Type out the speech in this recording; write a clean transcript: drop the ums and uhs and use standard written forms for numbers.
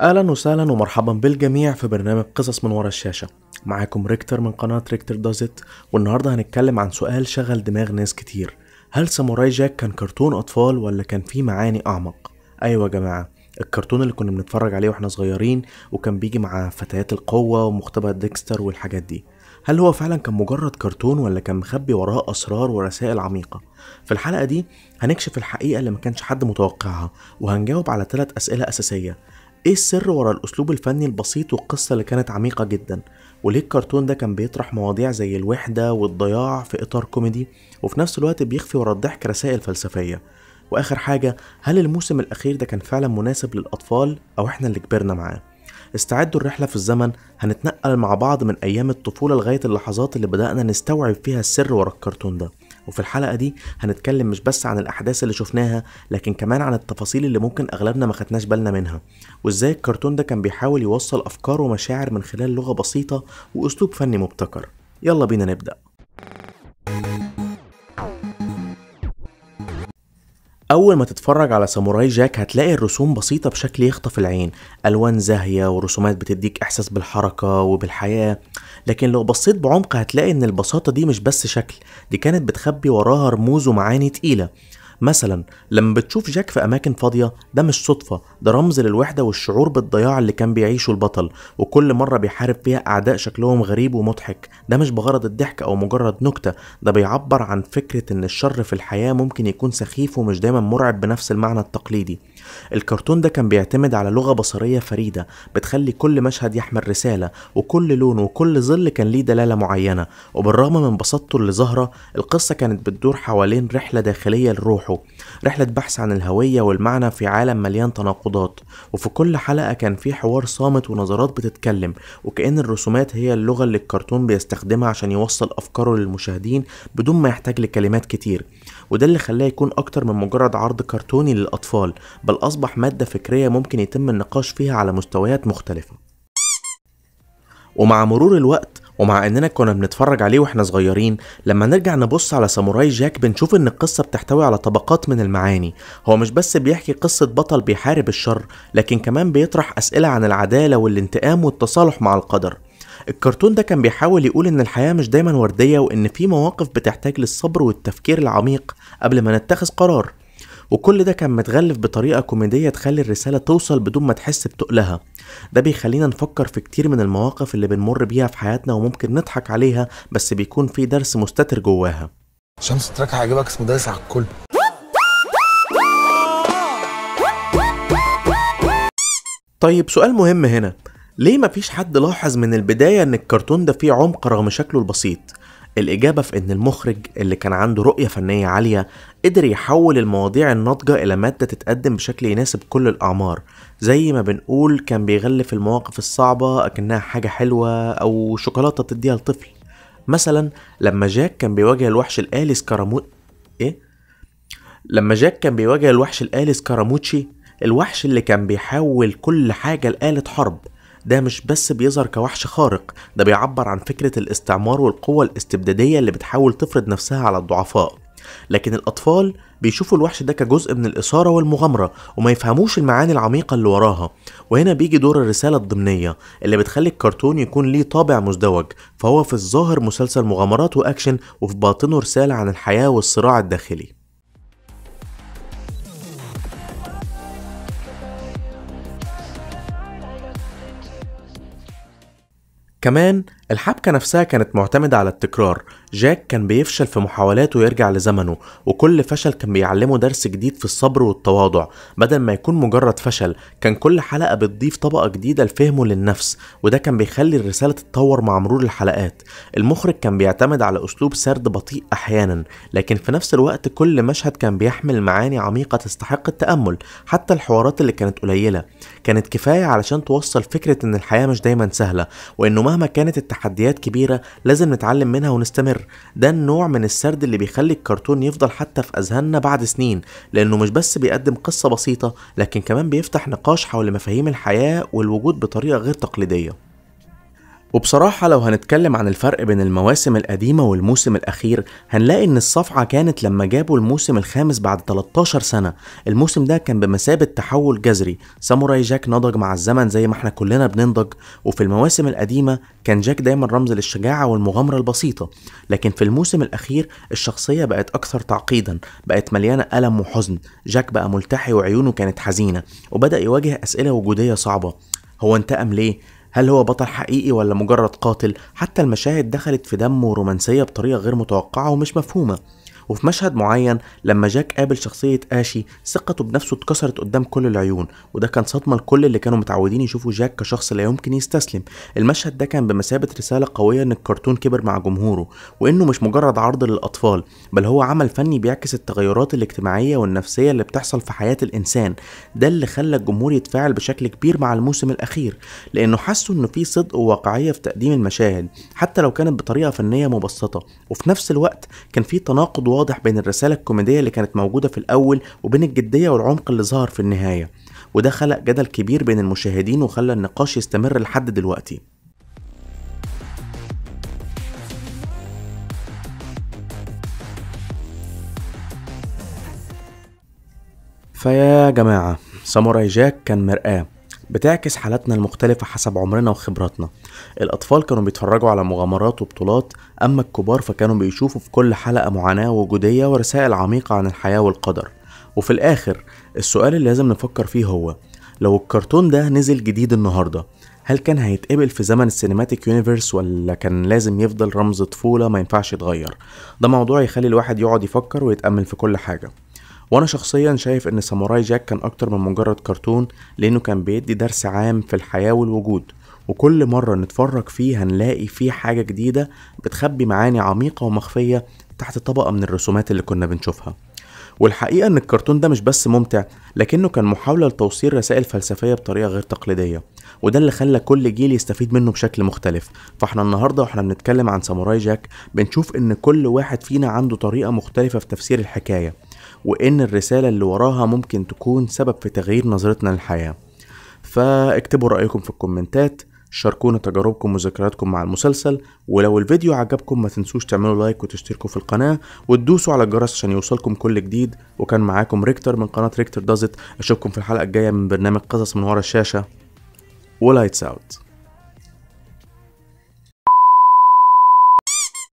اهلا وسهلا ومرحبا بالجميع في برنامج قصص من ورا الشاشة. معاكم ريكتر من قناة ريكتر Does It، والنهاردة هنتكلم عن سؤال شغل دماغ ناس كتير: هل ساموراي جاك كان كرتون اطفال ولا كان فيه معاني اعمق؟ ايوه يا جماعة، الكرتون اللي كنا بنتفرج عليه واحنا صغيرين وكان بيجي مع فتيات القوة ومختبر ديكستر والحاجات دي، هل هو فعلا كان مجرد كرتون ولا كان مخبي وراه اسرار ورسائل عميقة؟ في الحلقة دي هنكشف الحقيقة اللي ما كانش حد متوقعها، وهنجاوب على 3 اسئلة اساسية: ايه السر ورا الاسلوب الفني البسيط والقصة اللي كانت عميقة جدا؟ وليه الكرتون ده كان بيطرح مواضيع زي الوحدة والضياع في اطار كوميدي وفي نفس الوقت بيخفي ورا الضحك رسائل فلسفية؟ واخر حاجة، هل الموسم الاخير ده كان فعلا مناسب للاطفال او احنا اللي كبرنا معاه؟ استعدوا الرحلة في الزمن، هنتنقل مع بعض من ايام الطفولة لغاية اللحظات اللي بدأنا نستوعب فيها السر ورا الكرتون ده. وفي الحلقة دي هنتكلم مش بس عن الأحداث اللي شفناها، لكن كمان عن التفاصيل اللي ممكن أغلبنا ما خدناش بالنا منها، وإزاي الكرتون ده كان بيحاول يوصل أفكار ومشاعر من خلال لغة بسيطة وأسلوب فني مبتكر. يلا بينا نبدأ. أول ما تتفرج على ساموراي جاك هتلاقي الرسوم بسيطة بشكل يخطف العين، ألوان زاهية ورسومات بتديك إحساس بالحركة وبالحياة. لكن لو بصيت بعمق هتلاقي إن البساطة دي مش بس شكل، دي كانت بتخبي وراها رموز ومعاني تقيلة. مثلا لما بتشوف جاك في أماكن فاضية، ده مش صدفة، ده رمز للوحدة والشعور بالضياع اللي كان بيعيشه البطل، وكل مرة بيحارب فيها أعداء شكلهم غريب ومضحك. ده مش بغرض الضحك أو مجرد نكتة، ده بيعبر عن فكرة إن الشر في الحياة ممكن يكون سخيف ومش دايما مرعب بنفس المعنى التقليدي. الكرتون ده كان بيعتمد على لغة بصرية فريدة بتخلي كل مشهد يحمل رسالة، وكل لون وكل ظل كان ليه دلالة معينة. وبالرغم من بساطته اللي ظاهرة، القصة كانت بتدور حوالين رحلة داخلية لروحه، رحلة بحث عن الهوية والمعنى في عالم مليان تناقضات. وفي كل حلقة كان في حوار صامت ونظرات بتتكلم، وكأن الرسومات هي اللغة اللي الكرتون بيستخدمها عشان يوصل أفكاره للمشاهدين بدون ما يحتاج لكلمات كتير. وده اللي خلاه يكون أكتر من مجرد عرض كرتوني للأطفال، بل أصبح مادة فكرية ممكن يتم النقاش فيها على مستويات مختلفة. ومع مرور الوقت، ومع اننا كنا بنتفرج عليه واحنا صغيرين، لما نرجع نبص على ساموراي جاك بنشوف ان القصة بتحتوي على طبقات من المعاني. هو مش بس بيحكي قصة بطل بيحارب الشر، لكن كمان بيطرح اسئلة عن العدالة والانتقام والتصالح مع القدر. الكرتون ده كان بيحاول يقول ان الحياة مش دايما وردية، وان في مواقف بتحتاج للصبر والتفكير العميق قبل ما نتخذ قرار. وكل ده كان متغلف بطريقة كوميدية تخلي الرسالة توصل بدون ما تحس بتقلها. ده بيخلينا نفكر في كتير من المواقف اللي بنمر بيها في حياتنا وممكن نضحك عليها، بس بيكون في درس مستتر جواها. شمس track هيعجبك، اسمه دايس على الكل. طيب سؤال مهم هنا، ليه مفيش حد لاحظ من البداية ان الكرتون ده فيه عمق رغم شكله البسيط؟ الإجابة في إن المخرج اللي كان عنده رؤية فنية عالية قدر يحول المواضيع الناضجة إلى مادة تتقدم بشكل يناسب كل الأعمار. زي ما بنقول كان بيغلف المواقف الصعبة أكنها حاجة حلوة أو شوكولاتة تديها لطفل. مثلا لما جاك كان بيواجه الوحش الآلي لما جاك كان بيواجه الوحش الآلي سكاراموتشي، الوحش اللي كان بيحول كل حاجة لآلة حرب، ده مش بس بيظهر كوحش خارق، ده بيعبر عن فكرة الاستعمار والقوة الاستبدادية اللي بتحاول تفرض نفسها على الضعفاء. لكن الأطفال بيشوفوا الوحش ده كجزء من الإثارة والمغامرة وما يفهموش المعاني العميقة اللي وراها. وهنا بيجي دور الرسالة الضمنية اللي بتخلي الكرتون يكون ليه طابع مزدوج، فهو في الظاهر مسلسل مغامرات وأكشن، وفي باطنه رسالة عن الحياة والصراع الداخلي. كمان الحبكة نفسها كانت معتمدة على التكرار. جاك كان بيفشل في محاولاته يرجع لزمنه، وكل فشل كان بيعلمه درس جديد في الصبر والتواضع. بدل ما يكون مجرد فشل، كان كل حلقة بتضيف طبقة جديدة لفهمه للنفس، وده كان بيخلي الرسالة تتطور مع مرور الحلقات. المخرج كان بيعتمد على أسلوب سرد بطيء أحيانا، لكن في نفس الوقت كل مشهد كان بيحمل معاني عميقة تستحق التأمل. حتى الحوارات اللي كانت قليلة كانت كفاية علشان توصل فكرة إن الحياة مش دايما سهلة، وإنه مهما كانت التحديات كبيرة لازم نتعلم منها ونستمر. ده النوع من السرد اللي بيخلي الكرتون يفضل حتى في أذهاننا بعد سنين، لأنه مش بس بيقدم قصة بسيطة، لكن كمان بيفتح نقاش حول مفاهيم الحياة والوجود بطريقة غير تقليدية. وبصراحة لو هنتكلم عن الفرق بين المواسم القديمة والموسم الأخير، هنلاقي إن الصفعة كانت لما جابوا الموسم الخامس بعد 13 سنة. الموسم ده كان بمثابة تحول جذري، ساموراي جاك نضج مع الزمن زي ما احنا كلنا بننضج. وفي المواسم القديمة كان جاك دايما رمز للشجاعة والمغامرة البسيطة، لكن في الموسم الأخير الشخصية بقت أكثر تعقيدا، بقت مليانة ألم وحزن. جاك بقى ملتحي وعيونه كانت حزينة، وبدأ يواجه أسئلة وجودية صعبة. هو انتقم ليه؟ هل هو بطل حقيقي ولا مجرد قاتل؟ حتى المشاهد دخلت في دمه ورومانسية بطريقة غير متوقعة ومش مفهومة. وفي مشهد معين لما جاك قابل شخصية آشي، ثقته بنفسه اتكسرت قدام كل العيون، وده كان صدمة لكل اللي كانوا متعودين يشوفوا جاك كشخص لا يمكن يستسلم. المشهد ده كان بمثابة رسالة قوية ان الكرتون كبر مع جمهوره، وانه مش مجرد عرض للأطفال، بل هو عمل فني بيعكس التغيرات الاجتماعية والنفسية اللي بتحصل في حياة الإنسان. ده اللي خلى الجمهور يتفاعل بشكل كبير مع الموسم الأخير، لأنه حسوا انه في صدق وواقعية في تقديم المشاهد حتى لو كانت بطريقة فنية مبسطة. وفي نفس الوقت كان في تناقض واضح بين الرسالة الكوميدية اللي كانت موجودة في الأول وبين الجدية والعمق اللي ظهر في النهاية، وده خلق جدل كبير بين المشاهدين وخلى النقاش يستمر لحد دلوقتي. فيا جماعة، ساموراي جاك كان مرآة بتعكس حالاتنا المختلفة حسب عمرنا وخبراتنا. الأطفال كانوا بيتفرجوا على مغامرات وبطولات، أما الكبار فكانوا بيشوفوا في كل حلقة معاناة وجودية ورسائل عميقة عن الحياة والقدر. وفي الآخر السؤال اللي لازم نفكر فيه هو، لو الكرتون ده نزل جديد النهاردة، هل كان هيتقبل في زمن ال cinematic universe ولا كان لازم يفضل رمز طفولة ما ينفعش يتغير؟ ده موضوع يخلي الواحد يقعد يفكر ويتأمل في كل حاجة. وانا شخصيا شايف ان ساموراي جاك كان اكتر من مجرد كرتون، لانه كان بيدي درس عام في الحياة والوجود، وكل مرة نتفرج فيه هنلاقي فيه حاجة جديدة بتخبي معاني عميقة ومخفية تحت طبقة من الرسومات اللي كنا بنشوفها. والحقيقة ان الكرتون ده مش بس ممتع، لكنه كان محاولة لتوصيل رسائل فلسفية بطريقة غير تقليدية، وده اللي خلى كل جيل يستفيد منه بشكل مختلف. فاحنا النهاردة واحنا بنتكلم عن ساموراي جاك بنشوف ان كل واحد فينا عنده طريقة مختلفة في تفسير الحكاية، وان الرسالة اللي وراها ممكن تكون سبب في تغيير نظرتنا للحياة. فاكتبوا رأيكم في الكومنتات، شاركونا تجاربكم وذكرياتكم مع المسلسل، ولو الفيديو عجبكم ما تنسوش تعملوا like وتشتركوا في القناة وتدوسوا على الجرس عشان يوصلكم كل جديد. وكان معاكم ريكتر من قناة ريكتر دازت، اشوفكم في الحلقة الجاية من برنامج قصص من ورا الشاشة، و lights out.